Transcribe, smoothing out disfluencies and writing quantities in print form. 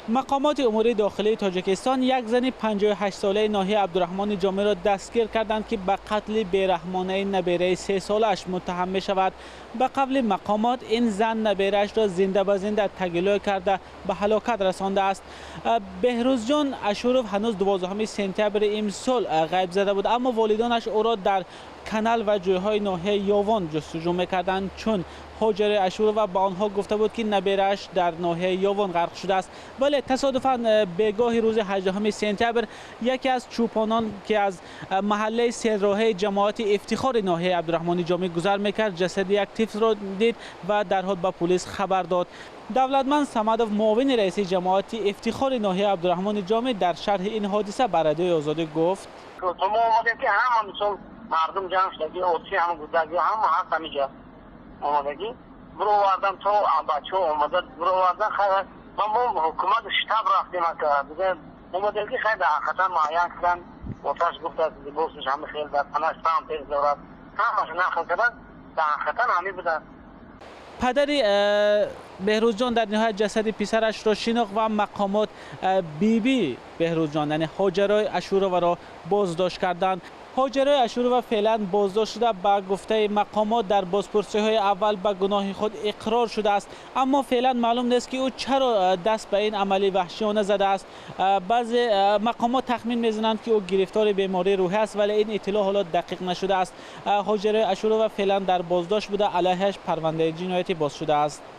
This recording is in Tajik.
Мақомоти умури дохилии Тоҷикистон як зани 58-солаи ноҳияи Абдурраҳмони Ҷомиро дастгир карданд, ки ба қатли бераҳмонаи набераи 3-солааш муттаҳам мешавад. Ба қавли мақомот, ин зан набераашро зинда ба зинда тагилӯй карда, ба ҳалокат расондааст. Беҳрӯзҷон Ашуров ҳанӯз 12 сентябри имсол ғайб зада буд, аммо волидонаш ӯро дар канал ва ҷойҳои ноҳияи Ёвон ҷустуҷӯ мекарданд, чун Ҳоҷари Ашурова ба онҳо гуфта буд, ки наберааш дар ноҳияи Ёвон ғарқ шудааст. Вале тасодуфан бегоҳи рӯзи 18 сентябр яке аз чӯпонон, ки аз маҳаллаи серроҳаи ҷамоати Ифтихори ноҳияи Абдурраҳмони Ҷомӣ гузар мекард, ҷасади як тифлро дид ва дарҳол ба пулис хабар дод. Давлатманд Самадов, муовини раиси ҷамоати Ифтихори ноҳияи Абдурраҳмони Ҷомӣ, дар шарҳи ин ҳодиса ба Радиои Озодӣ гуфт: Мо омадем, ки ҳама, мисол, мардум ҷамъ шудагӣ, отси ҳама гузагӣ, ҳама ҳаст, ҳамиҷа омадагӣ бировардан, то бачаҳо омада бировардан. Хайр, ва мо ҳукумат штаб рафтем, ака, дига омадем, ки хайр, дар ҳақиқатан муайян кардан. Оташ гуфтааст, либосаш ҳама хел, дар танаш памперс дорад, ҳамаш нақл кардан, дар ҳақиқатан ҳамин буданд. Падари Беҳрӯзҷон дар ниҳоят ҷасади писарашро шинохт ва мақомот биби Беҳрӯзҷон, яъне Ҳоҷарои Ашуроваро боздошт карданд. Ҳоҷарои Ашурова феълан боздошт шуда, ба гуфтаи мақомот, дар бозпурсиҳои аввал ба гуноҳи худ иқрор шудааст, аммо феълан маълум нест, ки ӯ чаро даст ба ин амали ваҳшиёна задааст. Баъзе мақомот тахмин мезананд, ки ӯ гирифтори бемории рӯҳӣ аст, вале ин иттилоъ ҳоло дақиқ нашудааст. Ҳоҷарои Ашурова феълан дар боздошт буда, алайҳиаш парвандаи ҷиноятӣ боз шудааст.